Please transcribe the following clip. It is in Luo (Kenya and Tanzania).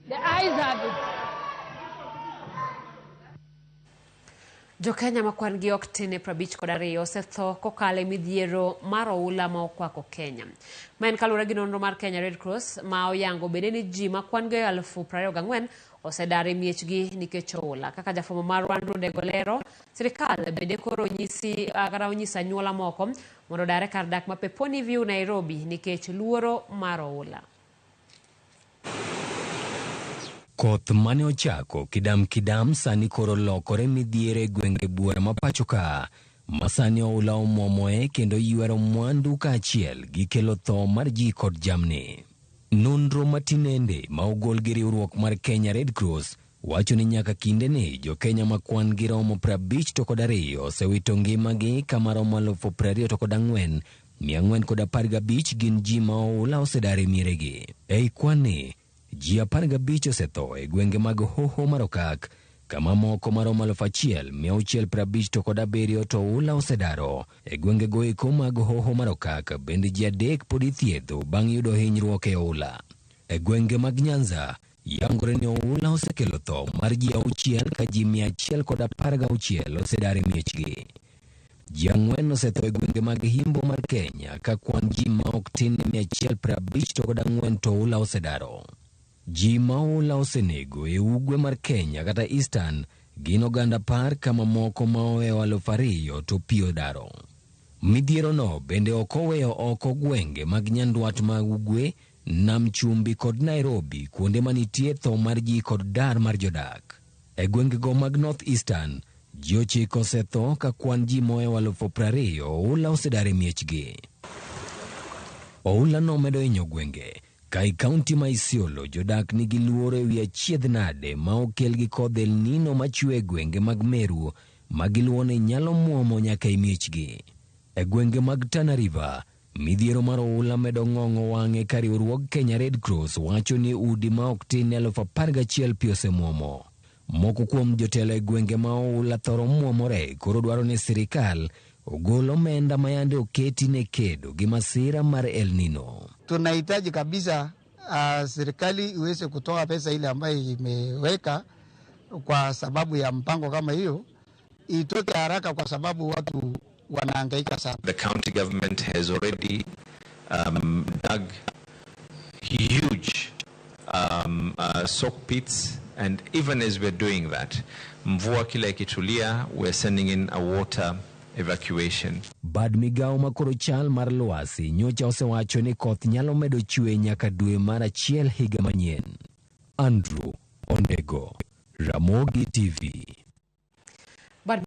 The ayes have it. Jokenya ma kwan gi ok tin ne 52 osetho kokalo e midhiero mar oula ma okwako Kenya. Ma en kaluwore gi nonro mar Kenya Red Cross ma oyango bende ni ji ma kwan gi 24,000 osedar e miechgi nikech oula. Kaka jafwambo marwa Andrew Ndego lero, sirikal bende koro onyisi kata onyiso anyuola moko mondo odar e kar dak ma Peponi View Nairobi nikech luoro mar oula. Koth mane ochako kidam kidam sani koro lokore midhiero e gwenge buora ma pacho ka ma sani oula omwomoe kendo ywero mwandu kaachiel gi kelo tho mar ji kod jamni. Nonro matinende ma ogol gi riwruok mar Kenya Red Cross wacho ni nyaka kindeni jo-Kenya ma kwan gi romo 52 osewito ngimagi kama romo 24,415 gin ji ma oula osedar e mieregi. Ei kwan-ni, ji 15 osetho e gwenge mag Hoho mar Okak, kama moko maromo 1,657 to oula osedaro. E gwengego eko mag Hoho mar Okak bende ji adek pod ithiedho bang' yudo hinyruok e oula. E gwenge mag Nyanza, yangore ni oula osekelo tho mar ji auchiel ka ji 116 osedar e miechgi. Ji ang'wen osetho e gwenge mag Himbo mar Kenya ka kwan ji ma ok tin ne 154 to oula osedaro. Ji ma oula osenego e ugwe mar Kenya kata Eastern gin oganda 10 ka mamoko ma ohewo 2,000 to pi odaro. Midhierono bende ok oweyo oko gwenge mag Nyandwat ma Ugwe, Nam Chumbi kod Nairobi kuonde manitie tho mar ji kod dar mar jodak. E gwengego mag North Eastern, ji 9 osetho ka kwan ji mohewo 20,000 oula osedar e miechgi. Oula nomedo hinyo gwenge ka e kaunti ma Isiolo jodak nigi luoro e wi achiedh nade ma okel gi kodh El Nino machwe e gwenge mag Meru ma giluwo ni nyalo muomo nyaka e miechgi. E gwenge mag Tana River, midhiero mar oula medo ng'ong'o wang'e ka riwruog Kenya Red Cross wacho ni udi ma ok tin ne 11,000 pi osemuomo. Moko kuom jotelo e gwenge ma oula thoro muomore koro dwaro ni sirikal ogol omenda ma yande oketi ne kedo gi masira mar El Nino. Tunahitaji kabisa serikali iweze kutoa pesa ile ambayo imeweka kwa sababu ya mpango kama hiyo itoke haraka kwa sababu watu wanahangaika sana. The county government has already dug huge soak pits, and even as we're doing that, mvua kila ikitulia, we're sending in a water evacuation. Bad migawo ma koro chal mar lwasi nyocha osewacho ni koth nyalo medo chwe nyaka dwe mar achiel higa manyien. Andrew Ondego, Ramogi TV.